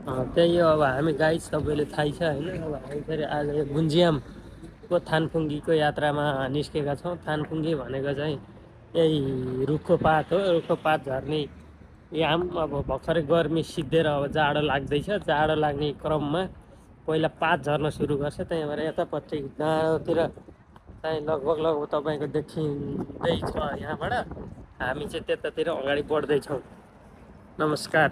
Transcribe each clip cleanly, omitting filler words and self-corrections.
त्यही हो। अब हामी गाइड सबैले थाहै छ होइन। अब हामी फेरि आज यो गुन्जियामको थानफुङ्गीको यात्रामा निस्केका छौँ। थानफुङ्गी भनेको चाहिँ यही रुखको पात हो। रुखको पात झर्ने याम। अब भर्खरै गर्मी सिद्धेर अब जाडो लाग्दैछ। जाडो लाग्ने क्रममा पहिला पात झर्न सुरु गर्छ। त्यही भएर यतापट्टि डाँडोतिर चाहिँ लगभग तपाईँको देखिँदैछ यहाँबाट। हामी चाहिँ त्यतातिर अगाडि बढ्दैछौँ। नमस्कार।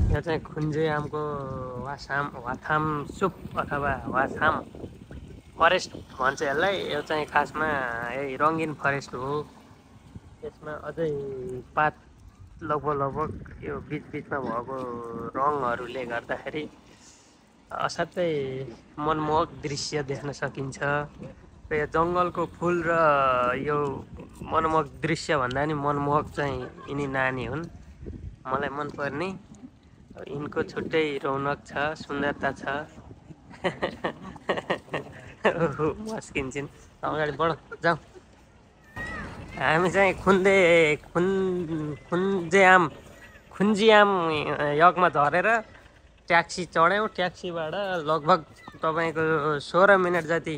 यहाँ चाहिँ खुन्जेयामको वाथामचुक अथवा वाथाम फरेस्ट भन्छ यसलाई। यो चाहिँ खासमा यही रङ्गिन फरेस्ट हो। यसमा अझै पात लगभग यो बिचबिचमा भएको रङहरूले गर्दाखेरि असाध्यै मनमोहक दृश्य देख्न सकिन्छ। र यो जङ्गलको फुल र यो मनमोहक दृश्य भन्दा नि मनमोहक चाहिँ यिनी नानी हुन्। मलाई मनपर्ने यिनको छुट्टै रौनक छ, सुन्दरता छ। मस्किन्छन्। अगाडि बढ जाउँ। हामी चाहिँ खुन्जियाम यगमा झरेर ट्याक्सी चढ्यौँ। ट्याक्सीबाट लगभग तपाईँको 16 मिनट जति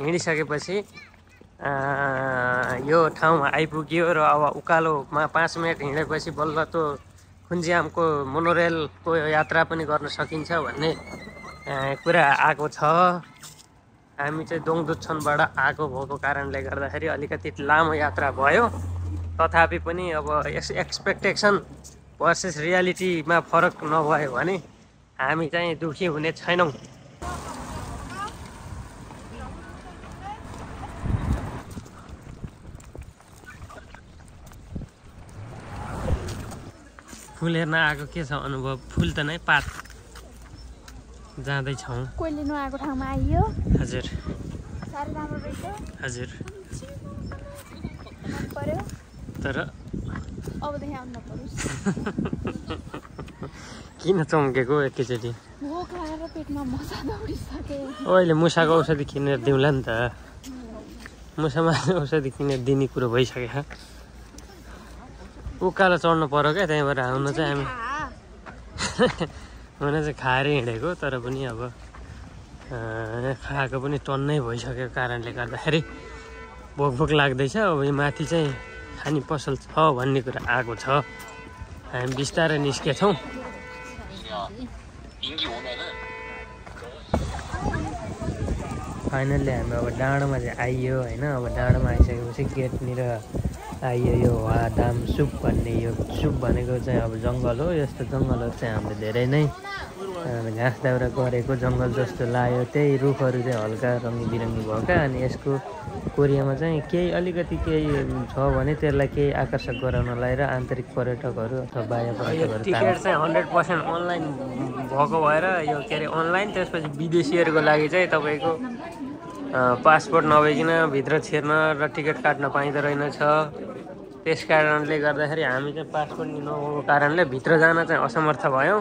हिँडिसकेपछि यो ठाउँमा आइपुग्यो। र अब उकालोमा 5 मिनट हिँडेपछि बल्ल त्यो खुन्जियामको मोनोरेलको यात्रा पनि गर्न सकिन्छ भन्ने कुरा आएको छ। हामी चाहिँ दोङदुच्छनबाट आएको भएको कारणले गर्दाखेरि अलिकति लामो यात्रा भयो। तथापि पनि अब एक्सपेक्टेसन भर्सेस रियालिटीमा फरक नभयो भने हामी चाहिँ दुखी हुने छैनौँ। फुल हेर्न आएको के छ अनुभव? फुल त नै पात जाँदैछौँ। कोहीले नआएको ठाउँमा आइयो। हजुर साह्रै राम्रो रहेछ। हजुर मन पर्यो। तर अबदेखि आउनु नपरोस्। किन चम्केको एकैचोटि? भोक लागेर पेटमा मसा दौडिसक्यो। अहिले मुसाको औषधि किनेर दिउँला नि त। मुसामा औषधि किनेर दिने कुरो भइसक्यो। उकालो चढ्नु पर्यो क्या। त्यही भएर हुन चाहिँ हामी हुन चाहिँ खाएर हिँडेको। तर पनि अब खाएको पनि टन्नै भइसकेको कारणले गर्दाखेरि भोक लाग्दैछ। अब यो माथि चाहिँ खाने पसल छ भन्ने कुरा आएको छ। हामी बिस्तारै निस्केछौँ। फाइनल्ली हामी अब डाँडोमा चाहिँ आइयो होइन। अब डाँडोमा आइसकेपछि गेटनिर आइयो यो वाथामचुक भन्ने। यो चुक भनेको चाहिँ अब जङ्गल हो। यस्तो जङ्गलहरू चाहिँ हामीले धेरै नै घाँस दाउरा गरेको जङ्गल जस्तो लाग्यो। त्यही रुखहरू चाहिँ हल्का रङ्गी भएका। अनि यसको कोरियामा चाहिँ केही अलिकति केही छ भने त्यसलाई केही आकर्षक गराउनलाई र आन्तरिक पर्यटकहरू अथवा बाह्य पर्यटकहरू टिकट चाहिँ 100% अनलाइन भएको भएर यो के अरे अनलाइन। त्यसपछि विदेशीहरूको लागि चाहिँ तपाईँको पासपोर्ट नभइकन भित्र छिर्न र टिकट काट्न पाइँदो रहेनछ। त्यस कारणले गर्दाखेरि हामी चाहिँ पासपोर्ट नभएको कारणले भित्र जान चाहिँ असमर्थ भयौँ।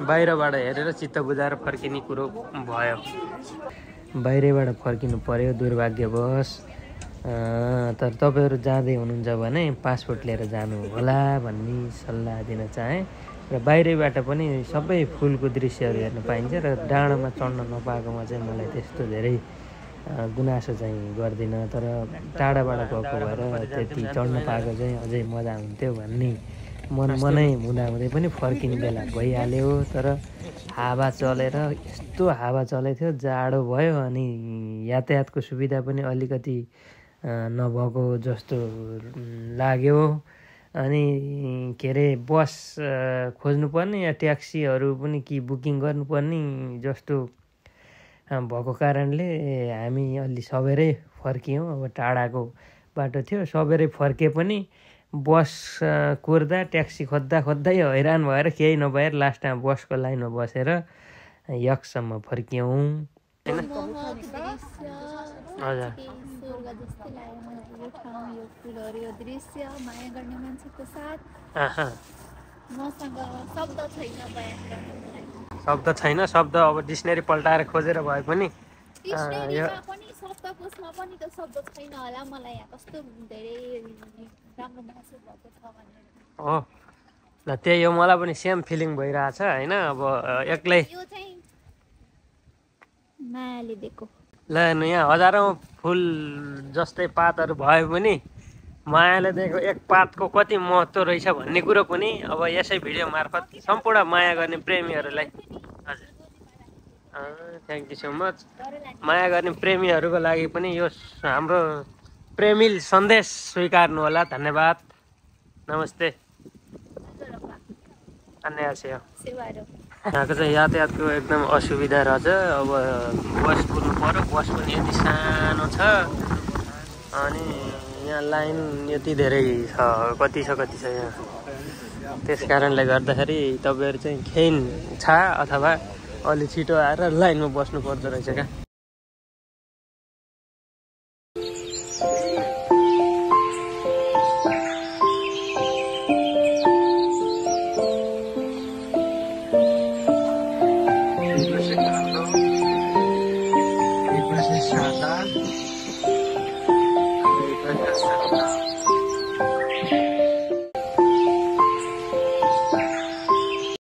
बाहिरबाट हेरेर चित्त बुझाएर फर्किने कुरो भयो। बाहिरबाट फर्किनु पर्यो दुर्भाग्यवश। तर तपाईँहरू जाँदै हुनुहुन्छ भने पासपोर्ट लिएर जानु होला भन्ने सल्लाह दिन चाहेँ। र बाहिरबाट पनि सबै फुलको दृश्यहरू हेर्न पाइन्छ। र डाँडोमा चढ्न नपाएकोमा चाहिँ मलाई त्यस्तो धेरै गुनासो चाहिँ गर्दिनँ। तर टाढाबाट गएको भएर त्यति चढ्न पाएको चाहिँ अझै मजा हुन्थ्यो भन्ने मनै हुँदाहुँदै पनि फर्किने बेला भइहाल्यो। तर हावा चलेर यस्तो हावा चलेको थियो, जाडो भयो। अनि यातायातको सुविधा पनि अलिकति नभएको जस्तो लाग्यो। अनि के अरे बस खोज्नुपर्ने या ट्याक्सीहरू पनि कि बुकिङ गर्नुपर्ने जस्तो भएको कारणले हामी अलि सबेरै फर्कियौँ। अब टाढाको बाटो थियो, सबेरै फर्के पनि बस कुर्दा ट्याक्सी खोज्दै हैरान भएर केही नभएर लास्टमा बसको लाइनमा बसेर यकसम्म फर्क्यौँ होइन हजुर शब्द छैन शब्द अब डिक्सनरी पल्टाएर खोजेर भए पनि हो ल त्यही हो मलाई पनि सेम फिलिङ भइरहेछ होइन अब एक्लै मायाले दिएको ल यहाँ हजारौँ फुल जस्तै पातहरू भए पनि मायाले दिएको एक पातको कति महत्त्व रहेछ भन्ने कुरो पनि अब यसै भिडियो मार्फत सम्पूर्ण माया गर्ने प्रेमीहरूलाई हजुर थ्याङ्क यू सो मच माया गर्ने प्रेमीहरूको लागि पनि यो हाम्रो प्रेमिल सन्देश स्वीकार्नु होला धन्यवाद नमस्ते अन्यसेवा यहाँको चाहिँ यातायातको एकदम असुविधा रहेछ अब बस कुर्नु पर्यो बस पनि यति सानो छ अनि यहाँ लाइन यति धेरै छ कति छ यहाँ त्यस कारणले गर्दाखेरि तपाईँहरू चाहिँ खेन छ अथवा अलि छिटो आएर लाइनमा बस्नु पर्दो रहेछ क्या